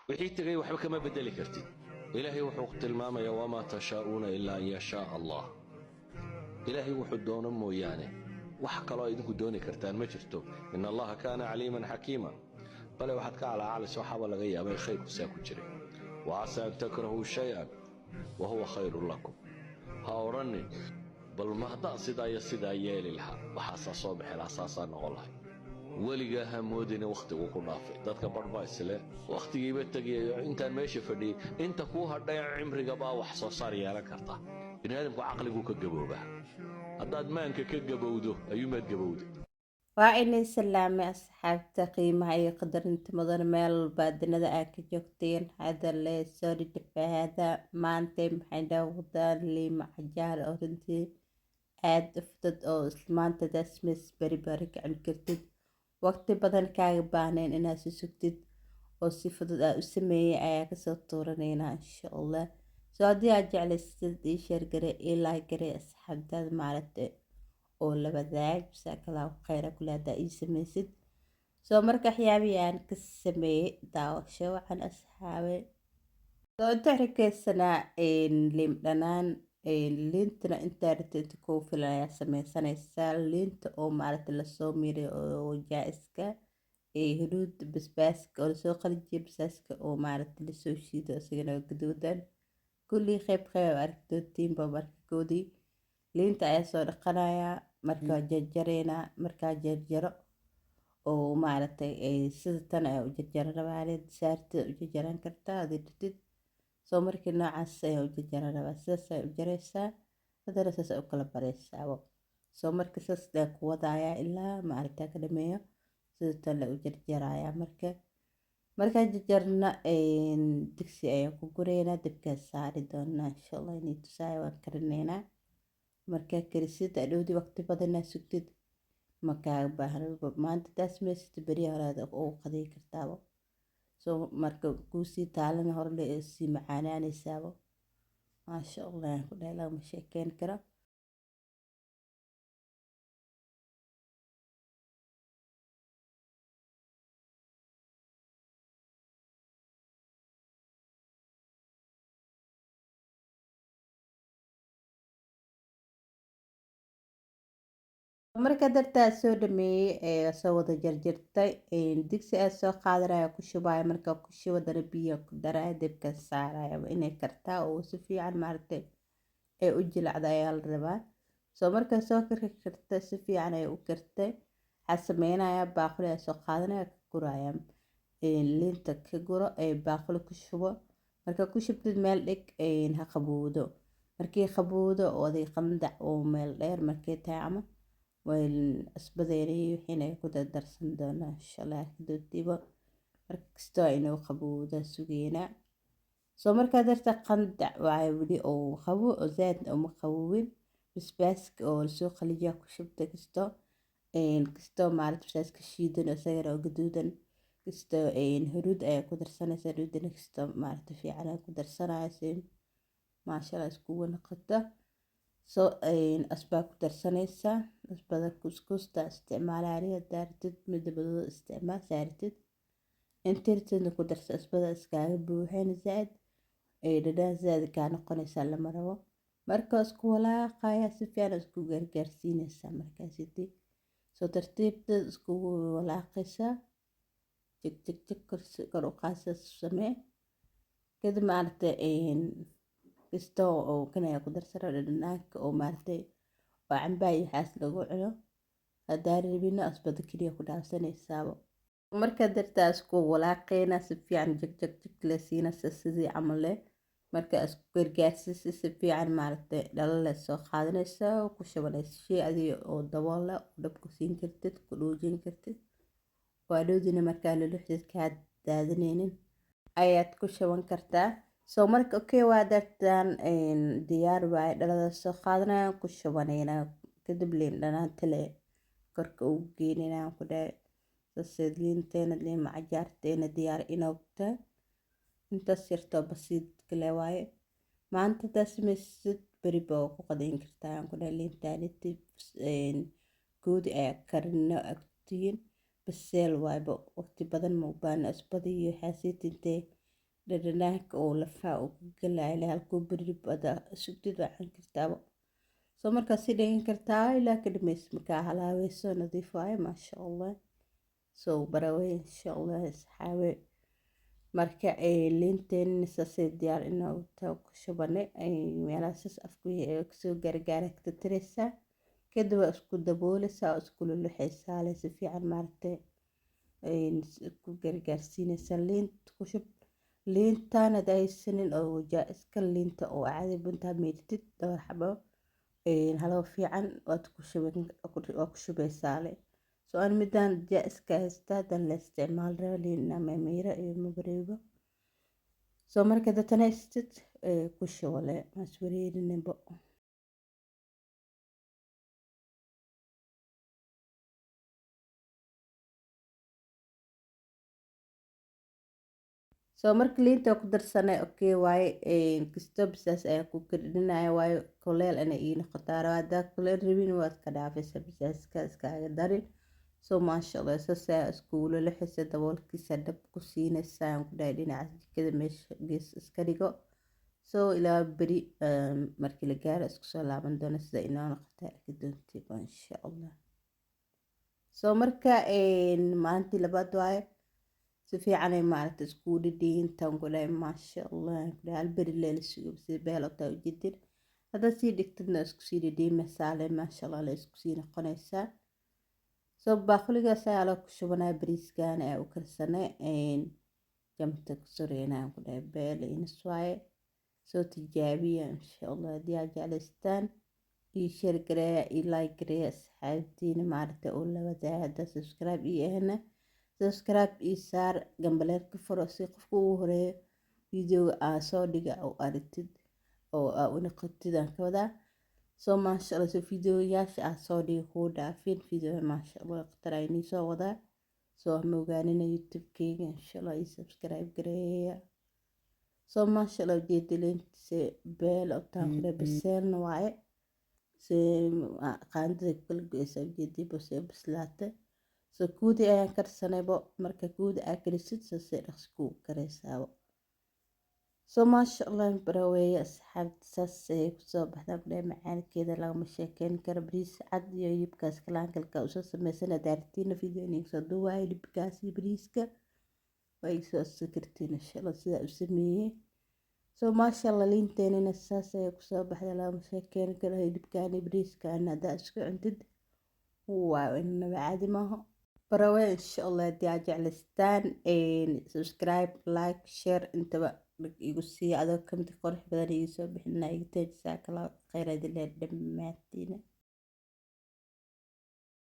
Wixii tegay waxba kama bedeli kartid. Ilaahay wuxuu tilmaamayaa: وما تشاءون إلا أن يشاء الله. Ilaahay wuxuu doono mooyaane, wax kaloo idinku dooni kartaan ma jirto. إن الله كان عليما حكيما. Bale waxaad ka calaacalaysa waxaaba laga yaaba in khayrku saa ku jiray. وعسى أن تكرهوا شيئا وهو خير لكم. Ha odhanin: bal ma haddaan sidaa iyo sidaa yeeli lahaa, waxaasaa soo bixi lahaa, saasaa noqon lahay. Weligaa ha moodina wakhtigu ku dhaafay. Dadka barh baa isle wakhtigiiba tegayayo intaan meesha fadhiyey. Inta kuu hadhay cimrigabaa wax soo saar yeelan karta. Bini aadamku caqliguu ka gaboobaa. Haddaad maanka ka gabowdo, ayuumaad gabowday. Waa inay salaamay asxaabta qiimaha iyo qadarinta mudan meel walba dunida aad ka joogteen. Hada le soo dhidhifaada. Maanta maxay dhaawdaan? Liima cajaar oo runtii aada u fudud, oo isla maanta dasmis beri beri ka cuni kartid, waqti badan kaaga baahnayn inaad si sugtid, oo si fudud aad u sameeyay ayaa kasoo tuuraneynaa, insha Allah. Soo haddii aad jeclaysatid, ii share gare, ii like gare, asxaabtaada maaragtay oo la wadaag. Jazakallahu khayra kule haddaa ii sameysid. Soo marka waxyaabihii aan ka sameeyey, daawasho wacan, asxaabe. Soo inta xirkeysanaa liin dhanaan. Liintana intaa rabtid, inta kuu filan ayaa sameysanaysaa. Liinta oo maaragtay lasoo miiray oo jaa-iska, huruud, basbaaska oo lasoo qalijiyay, basbaaska oo maaragtay lasoo shiido isagana gaduudan, kulli qeyb qeyb arki doontiinba. Marka koodii liinta ayaa soo dhaqanayaa, markaa jarjareynaa. Markaa jarjaro oo maaragtay sida tan ayaa u jarjaran rabaa. Saartida u jarjaran kartaa hadii rabtid. Soo markii noocaas ayaa u jarjaran rabaa, sidaas ayaa u jaraysaa, haddana saas ayaa u kala bareysaabo. Soo marka saas ayaa ku wadayaa ilaa maaragtay ka dhameeyo. Sida tan la u jarjarayaa. Marka markaan jarjarna, digsi ayaan ku gureynaa, dabkaa saari doonaa, insha Allah. Inay tusaaya waan karineynaa. Markaa karisid, hadhowdii waqti badanaa sugtid ma kaaga baahna. Maanta hadaa sameysid, beri horaad ugu qadeyn kartaaba. Soo marka kuusii taalana hore le sii macaanaanaysaaba. Maasha Allah ayaan ku dhahay, lagama sheekeyn karo. Marka dartaa soo dhameeyey ee soo wada jarjartay, digsi ayaa soo qaadanaya, ku shubaya. Marka ku shubo, dana biyo ku daraya, dabka saaraya. Inay kartaa oo si fiican maaragtay ee u jilacda ayaa la rabaa. Soo markaa soo kari karta, si fiican ay u kartay, waxaa sameynayaa baaquli ayaa soo qaadanaya, ka guraya liinta. Ka guro ee baaquli ku shubo. Marka ku shubtid, meel dhig, ha qabowdo. Markii qabowdo oo adig qandac oo meel dheer markay tahay ama cusbadeena iyo wixiina ku dardarsan doonaa, insha Allah, kadoodiba. Markastoo inuu qabowda sugeynaa. Soo markaa darta qandac waaye weli oo qabo oo zaaid uma qabowin. Basbaaska oo lasoo qalijiya ku shubta kasto, kastoo maaragta basbaaska shiidan isagana oo gaduudan, kastoo huruud ayaa ku darsanaysa. Huruudana kastoo maaragta fiican ayaa ku darsanaya si, maasha Allah, iskugu noqoto. Soo asbaa ku darsanaysaa. Asbada kuskusta isticmaalaya aniga. Daartid midda madooda isticmaal saaratid, intirtidna ku darsa. Asbada iskaaga buuxin zaaid ay dhadhaan zaaid kaa noqonaysaa, lama rabo. Marka isku walaaqaya, si fiican isku gargaarsiinaysaa. Markaasiti soo tartiibteed iskugu walaaqaysaa, jig jig jig, kor u qaasa samee. Kadib maaragtay kastoo oo kan ayaa ku darsana dhadhanaanka oo maaragtay oo cambaha iyo waxaas lagu cuno. Haddaa rabina, asbada keliya ku dhaafsanaysaaba. Marka dartaa isku walaaqeyna si fiican, jag jag jag la siinaysa sidii camal leh. Marka isku gargaarsiisa si fiican, maaragtay dhalo leh soo qaadanaysa oo ku shubanaysa shay adiga oo dabool leh oo dhab ku siin kartid, ku dhuujin kartid, waa dhowdina markaa luluxdid kaa daadinaynin ayaad ku shuban kartaa. Soo marka okay, waa dartaan diyaar waaye. Dhalada soo qaadanaya, ku shubanayna. Kadib liin dhanaanta le korka ugu geynayna ku dhahay. Saseed liinteena, liin macajaarteena diyaar inoogta. Intaas yartoo basiid kale waaye. Maanta hadaa sameysid, beri baa ku qadeyn kartaa aan ku dhahay. Liintaaniti goodi ayaa karino agtihiin, baseel waayba, waqti badan ma u baahna. Cusbada iyo waxaasiit intee Dhadhanaanka oo lafaha uu ku galaya ilaa halkuu beri bada sugtid waa cuni kartaaba. Soo markaa sii dhigan kartaa ilaa ka dhamaysa, markaa halaaweyso, nadiif waaye, maasha Allah. Soo barawey, insha Allah, asxaabe. Marka liinteena saasay diyaar inoogu tahay, ku shubanay meelaha saas afku kasoo gaargaara ka tirtiraysaa. Kadib waa isku dabooleysaa oo isku luluxeysaa le si fiican, maaragtay, ku gargaarsiinaysaa. Liinta ku shub. Liintaan hada haysanin oo jaa-iska liinta oo caadi buntaa miirtid dhowr xabo haloo fiican waad ku shuban, waa ku shubeysaa le. So aan midaan jaa-iska haysta hadan la isticmaal rabo liin ama miira iyo mabareebo. Soo marka dadtan haystid ku shubo le, mas wareerinabo. Soo marka liinta ku darsanay, okay waaye. Kasto bisaas ayaa ku kordhinaya, waayo kuleel inay ii noqotaa rabaa. Haddaa kuleel rabin, waad ka dhaafaysa bisaaska, iskaaga darin. Soo maasha Allah, saas ayaa iskuula lixisa, daboolkiisa dhab ku siinaysaa aan ku dhahay. Dhinaca jikada meesha gees iska dhigo. Soo ilaa beri markii la gaaro isku soo laaban doono, sida inoo noqota arki doontiiba, insha Allah. Soo marka maalintii labaad waaye, si fiicanay maaragta iskugu dhidhiintaan ku dhahay, maasha Allah. Ku dhahay hal beri leela sugo sida beel otaa ujeedin. Haddaad sii dhigtidna isku sii dhidhiimaysaa le, maasha Allah, la isku sii noqonaysaa. Soo baaquligaas ayaa loo ku shubanaya bariiskan ayaa u karsanay, jamta ku soreynaya, ku dhahay beel inas waaye. Soo tijaabiya, insha Allah. Haddii aad jeclaystaan, ii share gareeya, ii like gareeya, asxaabtiina maaragta oo la wadaaga. Haddaa subscribe ii ahna, subscribe ii saar, gambaleelka furo, si qofka ugu horeeyo videoga aa soo dhiga oo aragtid oo aa u noqotid aan ka wadaa. Soo maasha Allah, soo videoyaasha aa soo dhiga kuu dhaafin. Video maasha Allah khatar aa inii soo wadaa. Soo hama ogaanina YouTube-keyga, insha Allah, ii subscribe gareeya. Soo maasha Allah, ujeeda leentise beel oo taan kule biseelna waaye, se qaandada kala goysa, ujeediba see bislaatay. Soo kuudi ayaan karsanaybo. Marka kuudi aa karisid, sasee dhaqsi kuu karaysaabo. Soo maasha Allah, baraweeye asxaabta, saas ayay kusoo baxdaa, ku dhahay macaankeeda lagama sheekeyn karo. Bariis cad iyo hilibkaas kalaankalka usoo sameysana daartiina video inay soo duwaayo hilibkaas iyo bariiska waa iga soo kartiin, insha Allah, sidaa u sameeyey. Soo maasha Allah, liinteenina saas ayay kusoo baxday, lagama sheekeyn karo. Hilibkaan iyo bariiskaan haddaa isku cuntid, waa inaba caadi maaho. Barawe, insha Allah. Haddii aad jeclaystaan, subscribe, like, share intaba igu siiya. Adoo kamid qurux badan iga soo bixina iga tajisaa kala kheyr idin leer dhammaantiina.